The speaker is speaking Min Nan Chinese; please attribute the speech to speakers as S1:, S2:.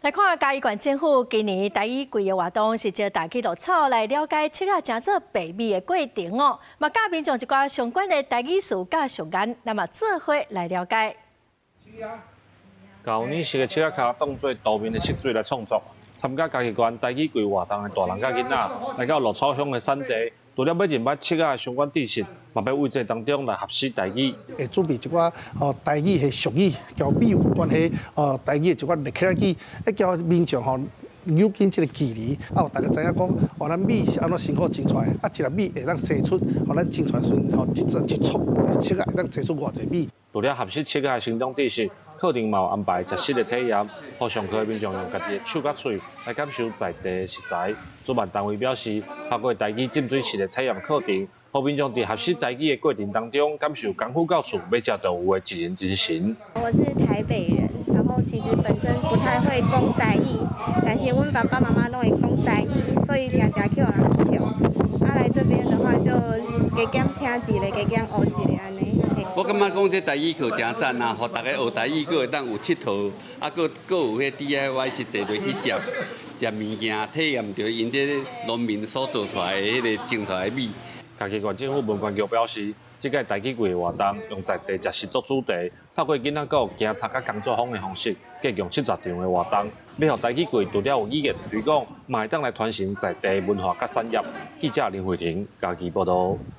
S1: 來看嘉義縣政府今年台語季的活動，是招大家去鹿草來了解粟仔成做白米的過程哦。嘛教民眾一寡相關的台語詞佮俗諺，咱嘛做伙來了解。
S2: 舊年是个粟仔跤當做杜面的色水來創作，參加嘉義縣台語季活動的大人佮囡仔，來到鹿草鄉的產地，除了欲認捌粟仔的相關知識，嘛欲為這當中來學習台語。
S3: 會準備一寡哦台語的俗語，佮米有關係哦台語的一寡咧起來語，會叫民眾吼扭緊這个距離，啊，予大家知影講，哦，咱米是按怎辛苦種出來，啊，一粒米會當生出，予咱種出來時陣吼，一一束粟仔會當生出偌濟米。
S2: 除了學習粟仔的成長知識，課程嘛有安排食食的體驗，予上課的民眾用家己的手佮喙來感受在地的食材。主辦單位表示，透過台語浸水式的體驗課程，予民眾佇學習台語的過程當中，感受功夫到厝欲食就有的一人精神。
S4: 我是台北人，然後其實本身不太會講台語，但是阮爸爸媽媽攏會講台語，所以定定去予人笑。啊，來這邊的話就加減聽一下，加減學一下按呢。
S5: 我感覺講這台語課誠讚啊，予逐家學台語，閣會當有𨑨迌，啊，閣閣有彼 DIY 實際落去食食物件，體驗著𪜶這農民所做出來的彼个種出來的米。
S2: 嘉義縣政府文管局表示，這屆台語季的活動用在地食食做主題，透過囡仔閣有行讀佮工作坊的方式，計共70場的活動，欲予台語季除了有語言推廣，嘛會當來傳承在地文化佮產業。記者林慧婷嘉義報導。